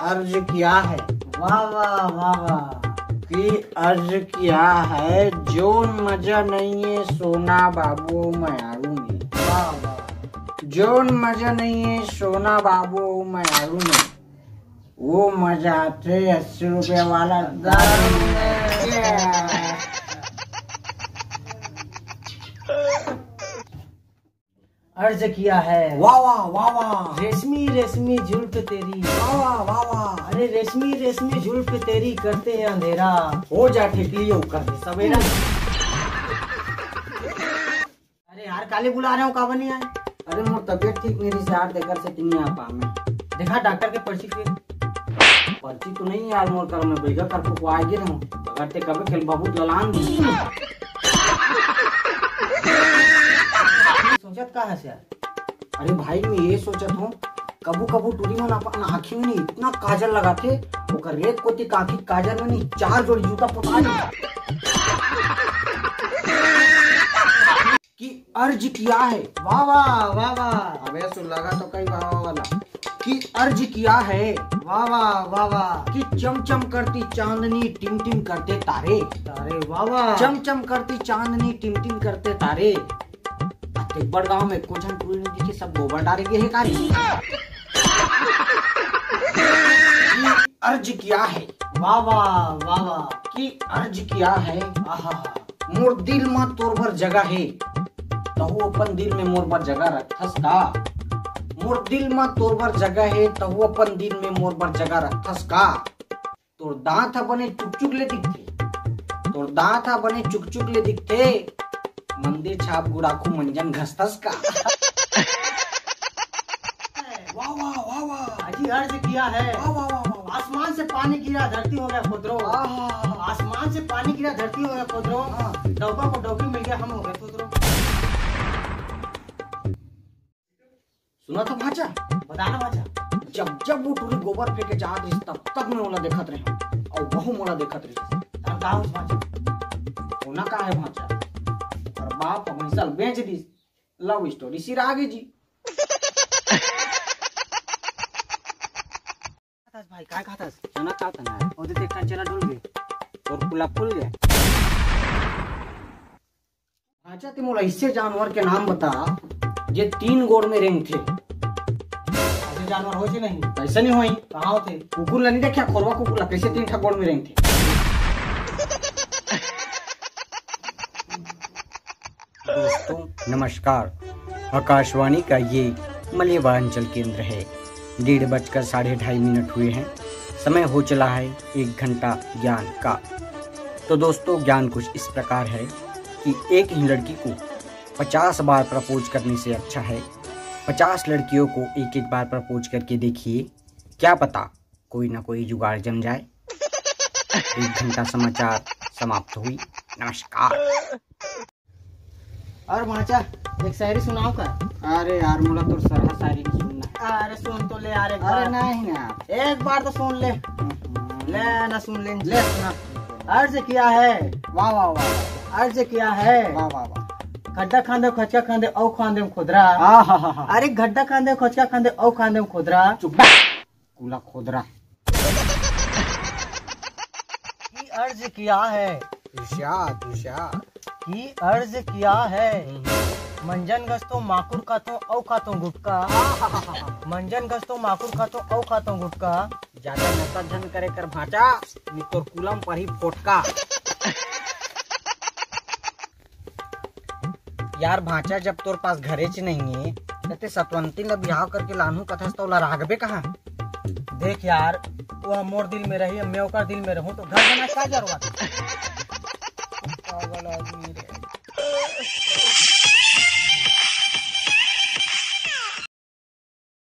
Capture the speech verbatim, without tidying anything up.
अर्ज किया है। वाह, वाह, वाह, वाह। कि अर्ज किया है, जोन मजा नहीं है सोना बाबू मयारू में। वाह, वाह। जोन मजा नहीं है सोना बाबू मयारू में, वो मजा आथे अस्सी रुपया वाला दारू में। अर्ज किया है। वाह, वाह, वाह, वाह। रेशमी, रेशमी जुल्फ तेरी। वाह, वाह, वाह, वाह। अरे रेशमी, रेशमी जुल्फ तेरी करते हैं अंधेरा। हो जा ठेकली, वो कर दे सवेरा। अरे यार, काले बुला रहे हो, काबर नहीं आए? अरे मोर तबीयत ठीक नहीं रही यार, तेकर से नहीं आ पा मैं। देखा डॉक्टर के पर्ची फिर। पर्ची तो नहीं यार मोर कर, मैं बैगा कर को आए गे रहूं। अगर ते कबे खेल बाबू ललान दी। सोचत का हस यार? अरे भाई, मैं ये सोचत हूँ, कभू कभू टूरी मन अपन आँखी में इतना काजल लगाथे, ओकर एक कोती आँखी काजल में नहीं, चार जोड़ी जूता पोता दे। कि अर्ज किया है। वाह, वाह, वाह, वाह। अबे सुन लगा तो कहीं वाह, वाह वाला। कि अर्ज किया है। वाह, वाह, वाह, वाह। कि चमचम करती चांदनी, टिम टिम करते तारे। तारे, वाह, वाह। चमचम करती चांदनी, टिम टिम करते तारे। अतेक बड़ गांव में एको झन टूरी नहीं दिखे, सब गोबर डारे गे हे का रे? कि अर्ज किया है। वाह, वाह, वाह, वाह। कि अर्ज किया है। आहा। मोर दिल म तोर बर जगह हे, तहू अपन दिल में मोर बर जगह रखथस का? मोर दिल म तोर बर जगह हे, तहू अपन दिल में मोर बर जगह रखथस का? तोर दांत ह बने चुकचुक ले दिखथे, तोर दांत ह बने चुकचुक ले दिखथे, मंदिर छाप गुड़ाखू मंजन घसतस का? वाह, वाह, वाह, वाह। अजी अर्ज किया है। वाह, वाह, वाह, वाह, वाह। आसमान से पानी गिरा, धरती हो गया खुदरो। आहा। आसमान से पानी गिरा, धरती हो गया खुदरो। हाँ। डौका को डौकी मिल गया, हम हो गए खुदरो। सुना तो भांचा? बता ना भांचा। जब जब वो टूरी गोबर फेंके जात रहिस, तब तक मैं ओला देखत रहे हूँ, और वहू मोला देखत रहिस। तब का होइस भांचा? होना का है भांचा? और बाप भैंसा ल बेच दिस, लव स्टोरी सिरा गे जी। खाथस भाई, काय खाथस? चना खात ना। ओ दे, एक ठन चना डुल गे। तोर कुला फूल गे। अच्छा, ते मोला ऐसे जानवर के नाम बता, जे तीन गोड़ में रेंगथे। ऐसे जानवर होय के नहीं? ऐसे नहीं होय। कहाँ होथे? कुकुर ला नहीं देखा, खोरवा कुकुर ला, कैसे तीन ठा गोड़ में रेंगथे? दोस्तों, नमस्कार। आकाशवाणी का ये मलेवा अंचल केंद्र है। डेढ़ बजकर साढ़े ढाई मिनट हुए हैं। समय हो चला है एक घंटा ज्ञान का। तो दोस्तों, ज्ञान कुछ इस प्रकार है कि एक ही लड़की को पचास बार प्रपोज करने से अच्छा है पचास लड़कियों को एक एक बार प्रपोज करके देखिए, क्या पता कोई ना कोई जुगाड़ जम जाए। एक घंटा समाचार समाप्त हुई। नमस्कार। और भांचा, एक शायरी सुनाओ का? अरे यार, मोला तोर सरहा शायरी नहीं सुनना है। अरे सुन तो ले यार, एक अरे बार। नहीं यार। एक बार तो सुन ले। हम्म। ले ना, सुन ले। ले सुना। अर्ज किया है। वाह, वाह, वाह। अर्ज किया है। वाह, वाह, वाह। खड्डा खांदे, खचका खांदे, औ खांदे में खुदरा। आहाहाहा। अरे खड्डा खांदे, खचका खांदे, औ खांदे में खुदरा। चुप बे। कुला खोदरा। की अर्ज किया है। इरशाद, इरशाद। की अर्ज किया है। हम्म। मंजन गस तो माकुर खातो, औ खातो गुटका। मंजन गस तो माकुर खातो, औ खातो गुटका। ज्यादा नशा झन करे कर भांचा, नी तोर कुलम पर ही फोटका। यार भांचा, जब तोर पास घरेच नहीं है, त ते सतवंती ला बिहाव करके लानहू कथस, त ओला राखबे कहाँ? देख यार, वो मोर दिल में रही, मैं ओकर दिल में रहूं, तो घर बना का जरूरत? पागल आदमी रे।